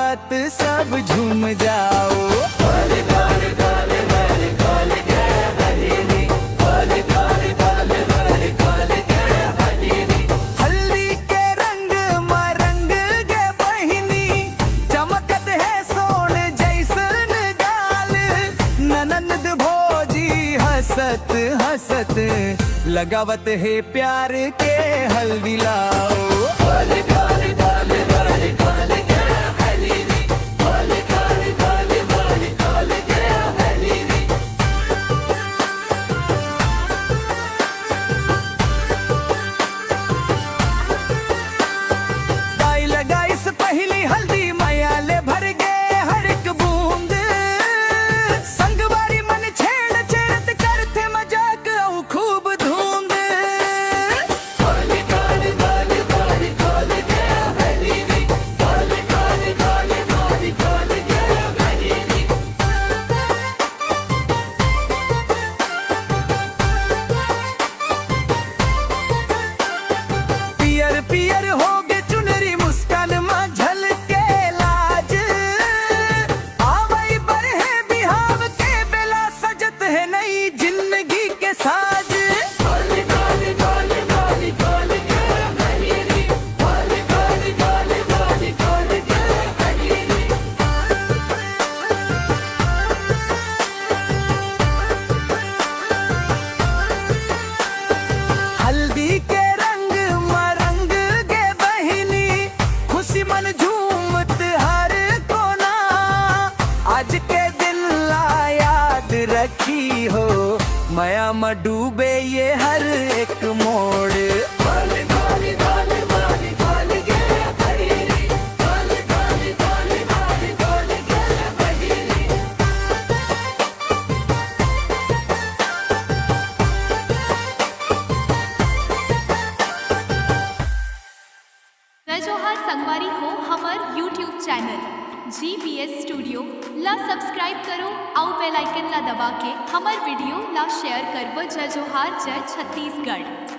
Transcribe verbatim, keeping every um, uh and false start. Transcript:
सब झूम जाओ। हल्दी के रंग म रंग गे बहिनी, चमकत हे सोन जैसन गाल। ननद भोजी हंसत हंसत लगावत हे प्यार के हल्दी लाओ। दाई लगाइस पहिली हल्दी, मया ले भर गे हर एक बूंद। संगवारी मन छेड़ छेड़त करथे मजाक अउ खूब धूंद। पियर पियर होगे चुनरी, मुस्कान म झलके लाज। आवई बर हे बिहाव के बेला, सजत हे नई जिंदगी के साज। हल्दी के रंग म रंग गे बहिनी, खुशी मन झूमत हर कोना। आज के दिन ला याद रखी हो, मया म डूबे ये हर एक मोड़। जय जोहार संगवारी हो, हमर YouTube चैनल जीबीएस स्टूडियो ला सब्सक्राइब करो अउ बेल आइकन ला दबा के हमर वीडियो ला शेयर करबो। जय जोहार, जय छत्तीसगढ़।